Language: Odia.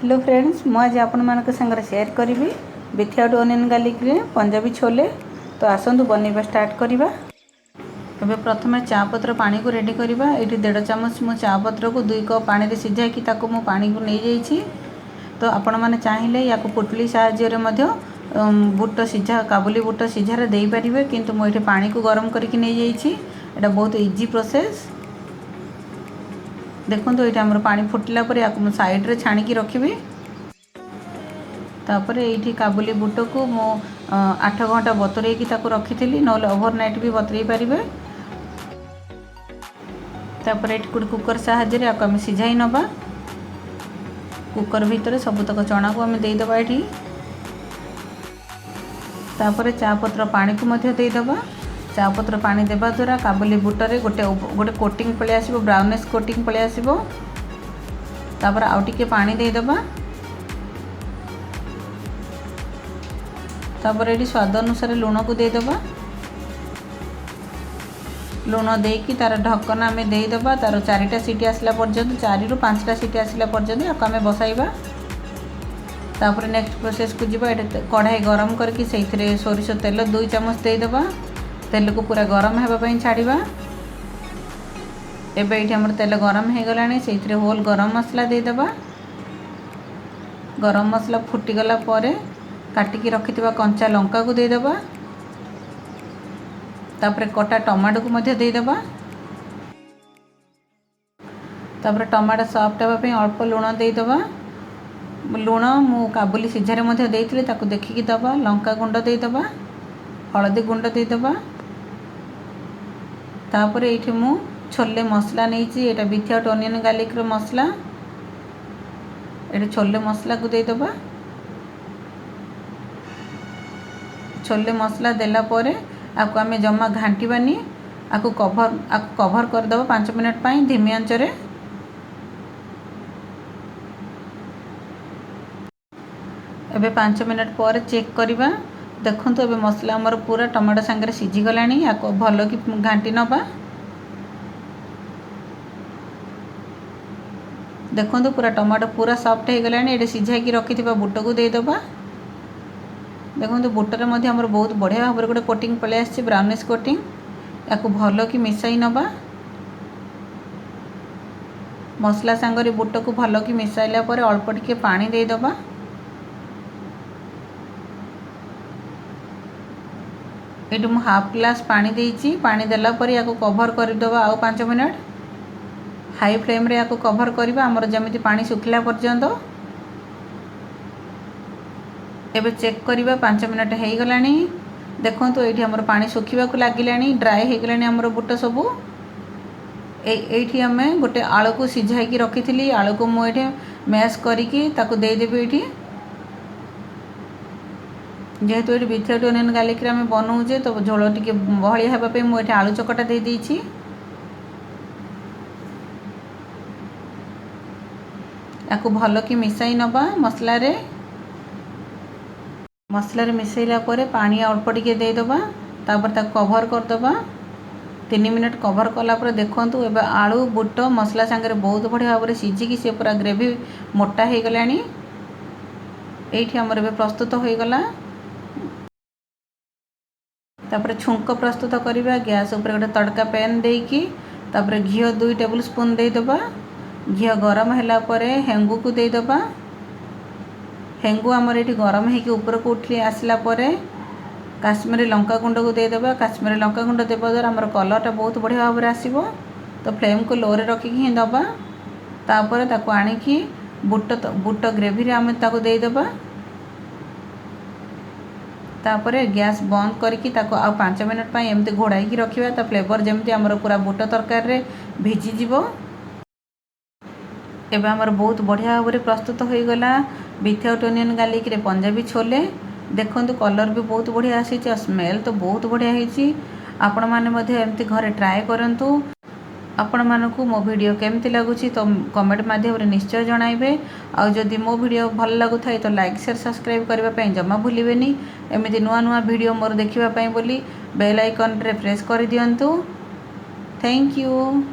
ହ୍ୟାଲୋ ଫ୍ରେଣ୍ଡସ୍, ମୁଁ ଆଜି ଆପଣମାନଙ୍କ ସାଙ୍ଗରେ ସେୟାର କରିବି ୱିଥାଉଟ୍ ଅନିଅନ୍ ଗାର୍ଲିକ୍ରେ ପଞ୍ଜାବୀ ଛୋଲେ। ତ ଆସନ୍ତୁ, ବନେଇବା ଷ୍ଟାର୍ଟ କରିବା। ଏବେ ପ୍ରଥମେ ଚା ପତ୍ର ପାଣିକୁ ରେଡ଼ି କରିବା। ଏଇଠି 1.5 ଚାମଚ ମୁଁ ଚା ପତ୍ରକୁ 2 କପ୍ ପାଣିରେ ସିଝାଇକି ତାକୁ ମୁଁ ପାଣିକୁ ନେଇଯାଇଛି। ତ ଆପଣମାନେ ଚାହିଁଲେ ୟାକୁ ପୁଟଲି ସାହାଯ୍ୟରେ ମଧ୍ୟ ବୁଟ ସିଝା, କାବୁଲି ବୁଟ ସିଝାରେ ଦେଇପାରିବେ, କିନ୍ତୁ ମୁଁ ଏଇଠି ପାଣିକୁ ଗରମ କରିକି ନେଇଯାଇଛି। ଏଇଟା ବହୁତ ଇଜି ପ୍ରୋସେସ୍। ଦେଖନ୍ତୁ, ଏଇଟା ଆମର ପାଣି ଫୁଟିଲା ପରେ ୟାକୁ ମୁଁ ସାଇଡ଼୍ରେ ଛାଣିକି ରଖିବି। ତାପରେ ଏଇଠି କାବୁଲି ବୁଟକୁ ମୁଁ 8 ଘଣ୍ଟା ବତୁରେଇକି ତାକୁ ରଖିଥିଲି, ନହେଲେ ଓଭର ନାଇଟ୍ ବି ବତୁରେଇ ପାରିବେ। ତାପରେ ଏଇଠି ଗୋଟେ କୁକର୍ ସାହାଯ୍ୟରେ ୟାକୁ ଆମେ ସିଝାଇ ନେବା। କୁକର୍ ଭିତରେ ସବୁତକ ଚଣାକୁ ଆମେ ଦେଇଦେବା ଏଠି। ତାପରେ ଚା ପତ୍ର ପାଣିକୁ ମଧ୍ୟ ଦେଇଦେବା। ଚା ପତ୍ର ପାଣି ଦେବା ଦ୍ୱାରା କାବୁଲି ବୁଟରେ ଗୋଟେ ଗୋଟେ କୋଟିଂ ପଳେଇ ଆସିବ, ବ୍ରାଉନିସ୍ କୋଟିଂ ପଳେଇ ଆସିବ। ତାପରେ ଆଉ ଟିକେ ପାଣି ଦେଇଦେବା। ତାପରେ ଏଠି ସ୍ୱାଦ ଅନୁସାରେ ଲୁଣକୁ ଦେଇଦେବା। ଲୁଣ ଦେଇକି ତାର ଢକନା ଆମେ ଦେଇଦେବା। ତାର ଚାରିଟା ସିଟି ଆସିଲା ପର୍ଯ୍ୟନ୍ତ, 4ରୁ 5ଟା ସିଟି ଆସିଲା ପର୍ଯ୍ୟନ୍ତ ୟାକୁ ଆମେ ବସାଇବା। ତାପରେ ନେକ୍ସଟ ପ୍ରୋସେସ୍କୁ ଯିବା। ଏଠି କଢ଼ାଇ ଗରମ କରିକି ସେଇଥିରେ ସୋରିଷ ତେଲ 2 ଚାମଚ ଦେଇଦେବା। ତେଲକୁ ପୁରା ଗରମ ହେବା ପାଇଁ ଛାଡ଼ିବା। ଏବେ ଏଇଠି ଆମର ତେଲ ଗରମ ହେଇଗଲାଣି। ସେଇଥିରେ ହୋଲ୍ ଗରମ ମସଲା ଦେଇଦେବା। ଗରମ ମସଲା ଫୁଟିଗଲା ପରେ କାଟିକି ରଖିଥିବା କଞ୍ଚା ଲଙ୍କାକୁ ଦେଇଦେବା। ତାପରେ କଟା ଟମାଟୋକୁ ମଧ୍ୟ ଦେଇଦେବା। ତାପରେ ଟମାଟୋ ସଫ୍ଟ ହେବା ପାଇଁ ଅଳ୍ପ ଲୁଣ ଦେଇଦେବା। ଲୁଣ ମୁଁ କାବୁଲି ସିଝାରେ ମଧ୍ୟ ଦେଇଥିଲି, ତାକୁ ଦେଖିକି ଦେବା। ଲଙ୍କା ଗୁଣ୍ଡ ଦେଇଦେବା, ହଳଦୀ ଗୁଣ୍ଡ ଦେଇଦେବା। ତାପରେ ଏଇଠି ମୁଁ ଛୋଲେ ମସଲା ନେଇଛି। ଏଇଟା ୱିଥାଉଟ୍ ଅନିଅନ୍ ଗାର୍ଲିକ୍ର ମସଲା। ଏଠି ଛୋଲେ ମସଲାକୁ ଦେଇଦେବା। ଛୋଲେ ମସଲା ଦେଲା ପରେ ଆକୁ ଆମେ ଜମା ଘାଣ୍ଟିବାନି। ଆକୁ କଭର୍ କରିଦେବା 5 ମିନିଟ୍ ପାଇଁ ଧିମି ଆଞ୍ଚରେ। ଏବେ 5 ମିନିଟ୍ ପରେ ଚେକ୍ କରିବା। ଦେଖନ୍ତୁ, ଏବେ ମସଲା ଆମର ପୁରା ଟମାଟୋ ସାଙ୍ଗରେ ସିଝିଗଲାଣି। ଆକୁ ଭଲକି ଘାଣ୍ଟି ନେବା। ଦେଖନ୍ତୁ, ପୁରା ଟମାଟୋ ପୁରା ସଫ୍ଟ ହେଇଗଲାଣି। ଏଠି ସିଝାଇକି ରଖିଥିବା ବୁଟକୁ ଦେଇଦେବା। ଦେଖନ୍ତୁ, ବୁଟରେ ମଧ୍ୟ ଆମର ବହୁତ ବଢ଼ିଆ ଭାବରେ ଗୋଟେ କୋଟିଂ ପଳେଇ ଆସିଛି, ବ୍ରାଉନିସ୍ କୋଟିଂ। ୟାକୁ ଭଲକି ମିଶାଇ ନେବା। ମସଲା ସାଙ୍ଗରେ ବୁଟକୁ ଭଲକି ମିଶାଇଲା ପରେ ଅଳ୍ପ ଟିକେ ପାଣି ଦେଇଦେବା। ଏଇଠି ମୁଁ ହାଫ୍ ଗ୍ଲାସ୍ ପାଣି ଦେଇଛି। ପାଣି ଦେଲା ପରେ ୟାକୁ କଭର୍ କରିଦେବା ଆଉ 5 ମିନିଟ୍। ହାଇ ଫ୍ଲେମ୍ରେ ୟାକୁ କଭର୍ କରିବା, ଆମର ଯେମିତି ପାଣି ଶୁଖିଲା ପର୍ଯ୍ୟନ୍ତ। ଏବେ ଚେକ୍ କରିବା, 5 ମିନିଟ୍ ହେଇଗଲାଣି। ଦେଖନ୍ତୁ, ଏଇଠି ଆମର ପାଣି ଶୁଖିବାକୁ ଲାଗିଲାଣି, ଡ୍ରାଏ ହେଇଗଲାଣି ଆମର ବୁଟ ସବୁ। ଏଇଠି ଆମେ ଗୋଟେ ଆଳୁକୁ ସିଝାଇକି ରଖିଥିଲି। ଆଳୁକୁ ମୁଁ ଏଇଠି ମ୍ୟାଶ୍ କରିକି ତାକୁ ଦେଇଦେବି ଏଇଠି। ଯେହେତୁ ଏଠି ୱିଥାଉଟ୍ ଅନିଅନ୍ ଗାର୍ଲିକ୍ରେ ଆମେ ବନଉଛେ, ତ ଝୋଳ ଟିକେ ବହଳିଆ ହେବା ପାଇଁ ମୁଁ ଏଠି ଆଳୁ ଚକଟା ଦେଇଦେଇଛି। ୟାକୁ ଭଲକି ମିଶାଇ ନେବା ମସଲାରେ। ମସଲାରେ ମିଶାଇଲା ପରେ ପାଣି ଅଳ୍ପ ଟିକେ ଦେଇଦେବା। ତାପରେ ତାକୁ କଭର୍ କରିଦେବା। 3 ମିନିଟ୍ କଭର୍ କଲା ପରେ ଦେଖନ୍ତୁ, ଏବେ ଆଳୁ ବୁଟ ମସଲା ସାଙ୍ଗରେ ବହୁତ ବଢ଼ିଆ ଭାବରେ ସିଝିକି ସେ ପୁରା ଗ୍ରେଭି ମୋଟା ହେଇଗଲାଣି। ଏଇଠି ଆମର ଏବେ ପ୍ରସ୍ତୁତ ହୋଇଗଲା। ତାପରେ ଛୁଙ୍କ ପ୍ରସ୍ତୁତ କରିବା। ଗ୍ୟାସ୍ ଉପରେ ଗୋଟେ ତଡ଼କା ପ୍ୟାନ୍ ଦେଇକି ତାପରେ ଘିଅ 2 ଟେବୁଲ୍ ସ୍ପୁନ୍ ଦେଇଦେବା। ଘିଅ ଗରମ ହେଲା ପରେ ହେଙ୍ଗୁକୁ ଦେଇଦେବା। ହେଙ୍ଗୁ ଆମର ଏଇଠି ଗରମ ହେଇକି ଉପରକୁ ଉଠି ଆସିଲା ପରେ କାଶ୍ମୀରୀ ଲଙ୍କା ଗୁଣ୍ଡକୁ ଦେଇଦେବା। କାଶ୍ମୀରୀ ଲଙ୍କା ଗୁଣ୍ଡ ଦେବା ଦ୍ୱାରା ଆମର କଲର୍ଟା ବହୁତ ବଢ଼ିଆ ଭାବରେ ଆସିବ। ତ ଫ୍ଲେମ୍କୁ ଲୋରେ ରଖିକି ହିଁ ଦେବା। ତାପରେ ତାକୁ ଆଣିକି ବୁଟ ବୁଟ ଗ୍ରେଭିରେ ଆମେ ତାକୁ ଦେଇଦେବା। ତାପରେ ଗ୍ୟାସ୍ ବନ୍ଦ କରିକି ତାକୁ ଆଉ 5 ମିନିଟ୍ ପାଇଁ ଏମିତି ଘୋଡ଼ାଇକି ରଖିବା, ତା ଫ୍ଲେଭର୍ ଯେମିତି ଆମର ପୁରା ବୁଟ ତରକାରୀରେ ଭିଜିଯିବ। ଏବେ ଆମର ବହୁତ ବଢ଼ିଆ ଭାବରେ ପ୍ରସ୍ତୁତ ହୋଇଗଲା ୱିଥାଉଟ୍ ଅନିଅନ୍ ଗାର୍ଲିକ୍ରେ ପଞ୍ଜାବୀ ଛୋଲେ। ଦେଖନ୍ତୁ, କଲର୍ ବି ବହୁତ ବଢ଼ିଆ ଆସିଛି ଆଉ ସ୍ମେଲ୍ ତ ବହୁତ ବଢ଼ିଆ ହେଇଛି। ଆପଣମାନେ ମଧ୍ୟ ଏମିତି ଘରେ ଟ୍ରାଏ କରନ୍ତୁ। ଆପଣମାନଙ୍କୁ ମୋ ଭିଡ଼ିଓ କେମିତି ଲାଗୁଛି ତ କମେଣ୍ଟ ମାଧ୍ୟମରେ ନିଶ୍ଚୟ ଜଣାଇବେ। ଆଉ ଯଦି ମୋ ଭିଡ଼ିଓ ଭଲ ଲାଗୁଥାଏ, ତ ଲାଇକ୍, ସେୟାର, ସବସ୍କ୍ରାଇବ୍ କରିବା ପାଇଁ ଜମା ଭୁଲିବେନି। ଏମିତି ନୂଆ ନୂଆ ଭିଡ଼ିଓ ମୋର ଦେଖିବା ପାଇଁ ବୋଲି ବେଲ୍ ଆଇକନ୍ରେ ପ୍ରେସ୍ କରିଦିଅନ୍ତୁ। Thank you.